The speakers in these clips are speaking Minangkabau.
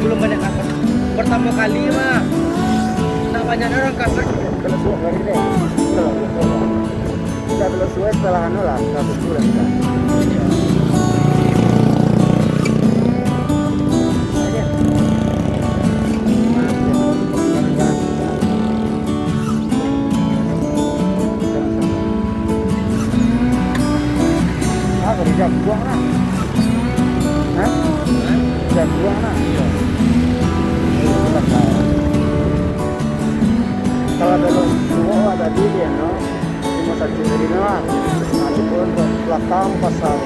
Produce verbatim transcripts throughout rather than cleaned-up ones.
Belum banyak kafir. Pertama kali mah, tak banyak orang kafir. Kalau suap hari ni, kalau suap. Kita kalau suap setelah anu lah, kasus tu lah kita. Ah, kerja buang lah. Hah? Kerja buang lah. Kalau ada lo, semua ada di dia, no. Cuma satu dari no lah. Nah, itu pun belakang pasar.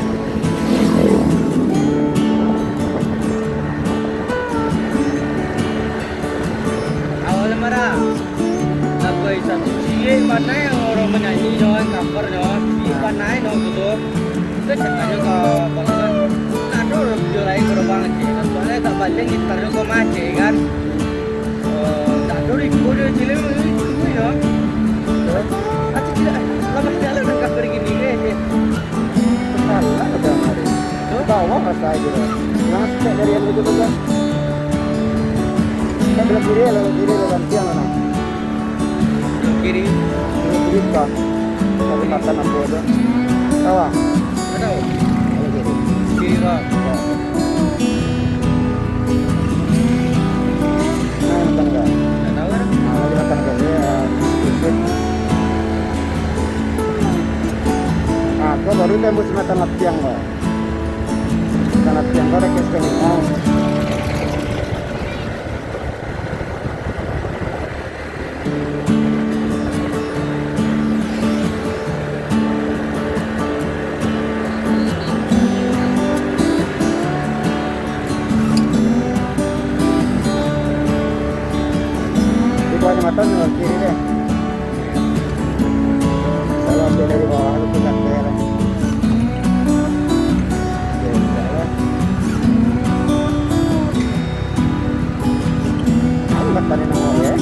Awal marah. Lagu Isam ciek panai urang manyanyi nyo, cover nyo. Ciek panai nyo gitu. Itu cakapnyo ka bangsa. Ado urang video lain urang bang ciek. Soalnyo agak baleng gitarnyo ka Aceh kan. Eh, tak ado riko dia cilik itu yo. Aceh tidak, lama jalan nak cover gini kan. Salah dah mari. Bawah rasa aja dah. Nah, cek dari yang betul-betul. Kita belok kiri, belok kiri, belok gantian lah, nah. Belok kiri. Belok kiri, Pak. Tapi makan apa aja. Tahu, ah? Tahu. Belok kiri. Kiri, Pak. Ya. Nah, makan enggak? Tak tahu, dah. Nah, lagi makan enggak? Ya, sedikit. Nah, kau baru tembus mata latihan, kau. Mata latihan, kau dah kes kau ni. Nah. Di bawah jembatan, di kiri deh. Kalau ambil dari bawah, lu pegang deh. Oke, udah lah. Lambat tadi nang awak, eh.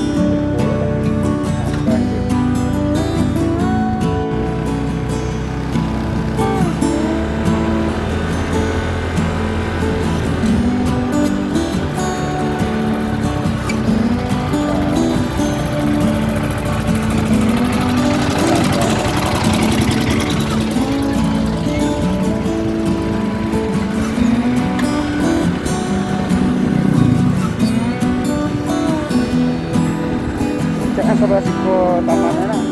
Cak kan sabalah siko tamannyo nah.